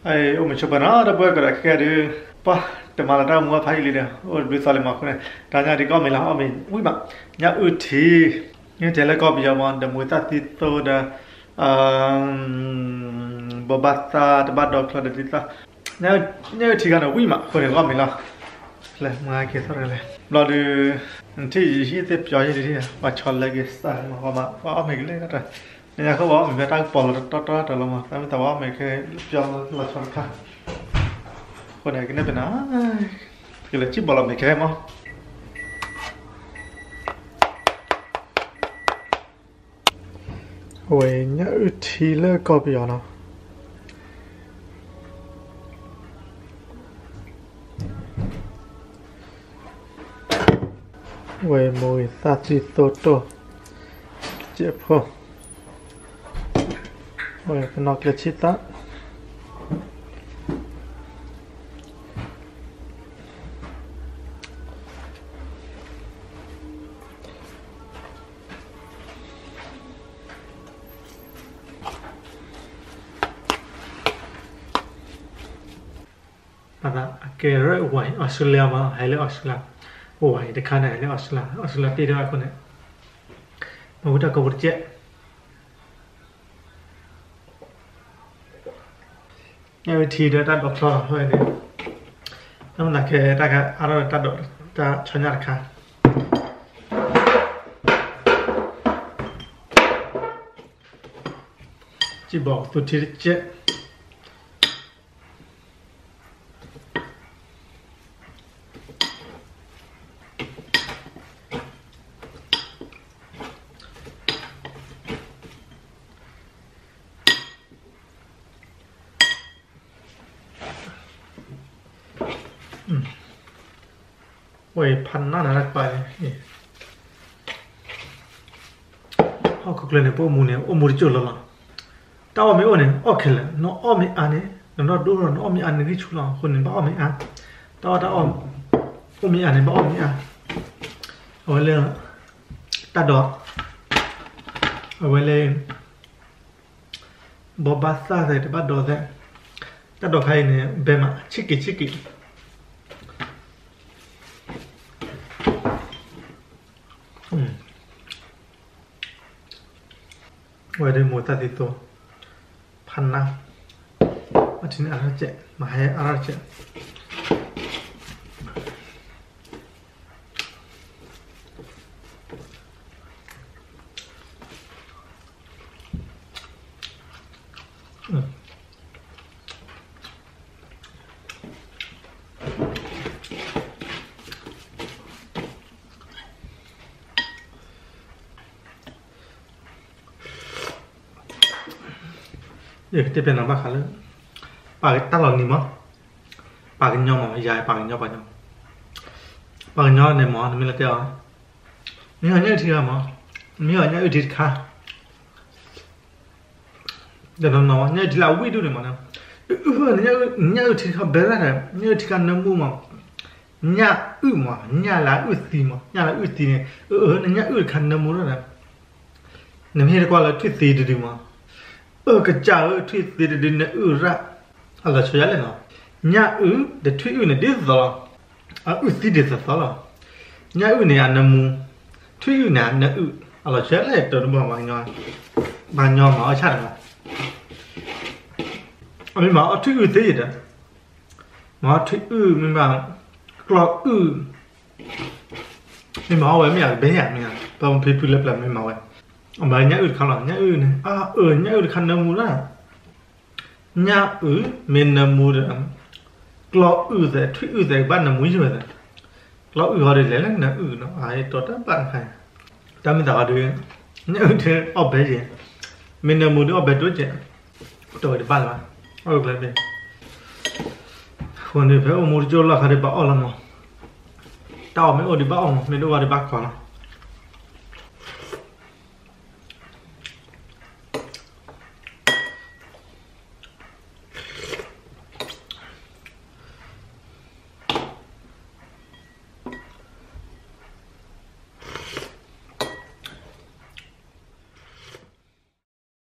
အိၣ်မုာ်ဆိးပၢၤနီၤ တပှဲၤကဒီးခဲဒုး, ပှၤတမၤလီၤတၢ်အိၣ်မူအဖးယံာ်လံဒီး အိၣ်တဘျုးသီလံမးအဃိန့ၣ် တၢ်ညၣ်ဒ်ကီၢ်မ့ၤလီၤ အီၣ်မ့ၤဝံၣ်မး, ညၣ်အုၣ်ထံ, ညၣ်တဲလၢကီၢ်ပယီၤမး ဒီးမူသၣ်သံသိဒီး ဘိးဘၣ်သၣ်တဘၣ်ဒီချီဒီးဒ်သိး, ညၣ်အုၣ်ထံခါန့ၣ်ဝံၣ်မးအဃိန့ၣ် ကီၢ်မ့ၤလီၤ, လဲၤမၤက့ၤသီတလဲၣ် ဘျီဒုး, နထံၣ်ယဟံၣ်သ့ၣ်ပျီဟံၣ်ဒုးထံၣ် ပှၤဆီလၢက့ၤစၢ်မး ပှၤအီၣ်မ့ၤကလဲၣ်တၢ်, နညါဃိပှၤအီၣ်မ့ၤဖဲတၢ်ကပီၤလီၤတတီတီတီလီၤမး သးမ့ၢ်သးပှၤအီၣ်မ့ၤခဲပျီလီၤဆီတခါ, အဃိန့ၣ် ကန့ၣ်ပနၢ်, ကလဲၤစံၣ်ဘီလီၤမ့ၤခဲမး အဝဲညၣ်အုၣ်ထံလၢကီၢ်ပယီၤနီၤ, ဝဲမိၢ်ဂ့ၤသၣ်သံသိတိၢ်, ကဲးဖိ, ဝဲပနီၣ်ကျဲဆံသၣ် ဘၣ်သးအကဲရဲၣ်ဝဲ Australia မး ဟဲလၢ Australia, ဝဲတခါန့ၣ် ဟဲလၢ Australia, Australia တ့ၢ်တၢ်ဘၣ်အဃိန့ၣ်, မ့ၢ်ဝံတၢ်ကိးပူၤတကဲး ညၣ်အုၣ်ထံဒီးတၢ်ဒိးချီလီၤဝဲန့ၣ်, တၢ်မ့ၢ်သးခဲတၢ်ခါအါထီၣ်တၢ်ဒိးတၢ်ဆီညၣ်တခါ, စံၣ်ဘီသူထံတကဲး ဝဲဖးနါနၤတၢ်ကပၤန့ၣ်, ဟီၣ်ခိၣ်ချၢန့ၣ် ပအိၣ်မူန့ၣ် အိၣ်မူတကၠိၢ်လီၤလီၤ, တၢ်အီၣ်မ့ၢ်အိၣ်န့ၣ် အီၣ်ခဲလၢာ်, နအီၣ်မ့ၢ်အါန့ၣ် နနီၢ်ဒိၣ်ထီၣ် နအီၣ်မ့ၢ်အါန့ၣ်ဂံၢ်ဆူၣ်လီၤ, အဃိန့ၣ် ဘၣ်အီၣ်မ့ၢ်အါ, တၢ်အီၣ်တၢ်အီ အိၣ်မ့ၢ်အါန့ၣ် ဘၣ်အီၣ်မ့ၢ်အါ, အဝဲလၢ တၢ်ဒိး, အဝဲလၢ ဘိးဘၣ်သၣ်သဲးတဘၣ်ဒိးသဲး, တၢ်ဒိးခါအံၤန့ၣ် ဘဲမး ဆံးက့ၤဆံးက့ၤ ဝဲဒၣ်မိၢ်သၣ်သံသိ, ဖးနါ, အထံန့ၣ်အါထီၣ်စဲး မၤဟဲအါထီၣ်စဲး ယကတဲပျဲနၤဘၣ်ဃးလၢ ပာ်ကတၢ်လီၤနံၤမး, ပှၤကညီမး ယၤပှၤကညီ ပှၤကညီ, ပှၤကညီန့ၣ်မး နမ့ၢ်လၢတဲအီၤ, မ့ၢ်အီၤညၣ်အုၣ်ထံတခါမး, မ့ၢ်အီၤညၣ်အုၣ်ထံတခါ တနီၤနီၤ ညၣ်အုၣ်ထံလၢအဝံၣ်ဒိၣ်န့ၣ်မး, အၢ နညၣ်အုၣ်ထံတခါဘဲဒၣ်ဒီး ညၣ်အုၣ်ထံတခါနၢမူမး, ညၣ်အုၣ်မး ညၣ်လၢအုၣ်သံမး ညၣ်လၢအုၣ်သံန့ၣ် အၢ နညၣ်အုၣ်တခါနၢမူဒၣ်ဒီး နမ့ၢ်ဟဲတကွၢ်လၢထွံၣ်သ့တဒုမး, အၢ ကစၢ်ဧၢ ထွံၣ်သ့တဒုနအုၣ်ရၣ်, အလီၤဆီယၤလဲၣ်နီၤ, ညၣ်အုၣ်ဒီးထွံၣ်အုၣ်န့ၣ်ဒ်သိးလီၤ, အအုၣ်သံဒ်သိးသိးလီၤ, ညၣ်အုၣ်န့ၣ်အနၢမူ, ထွံၣ်အုၣ်န့ၣ်အနအုၣ်, အလီၤဆီယၤလဲၣ်တၢ်တဘၣ်, ပှၤကညီမၤအီၣ်ဆၣ်တမး, အမ့ၢ်မၤအီၣ်ထွံၣ်အုၣ်သ့ဒီး မၤထွံၣ်အုၣ် မ့ၢ်မး ကျီၢ်အုၣ်, မ့ၢ်မၤအီၣ်ဝဲမ့ၢ်အကဘဲယၤမ့ၢ်ဧါ, ပှၤဖံဖုလၢပျၢၤမ့ၢ်မၤဝဲ, အမၤညၣ်အုၣ်တခါလီၤ, ညၣ်အုၣ်န့ၣ် အၢ ညၣ်အုၣ်တခါနၢမူလၢ ညၣ်အုၣ်မ့ၢ်နၢမူဒီး ကျီၢ်အုၣ်သဲး ထွံၣ်အုၣ်သဲး ကဘၣ်နၢမူယံာ်ဝဲသး, ကျီၢ်အုၣ်ဟီဒ်လဲၣ်လၢနၢအုၣ်နီၤ အတီၤတၢ်ဘၣ်တခါ, တၢ်မ့ၢ်သးဟီဒုး ညၣ်အုၣ်ထဲအီၣ်ဘဲယဲၢ်, မ့ၢ်နၢမူဒုးအီၣ်ဘဲတိစဲး, တဝဲတဘၣ်လၢၤဘၣ်, အီၣ်ကျဲဘ့ၣ်, အဃိန့ၣ် ဖဲအိၣ်မူတကၠိၢ်လီၢ်ခါဒုးဘၣ်အီၣ်လီၤမး, တၢ်အီၣ်မ့ၢ်အိၣ်ဒုးဘၣ်အီၣ်မး မ့ၢ်တအိၣ်ဘၣ်ဒုးဘၣ်ခိးလီၤ,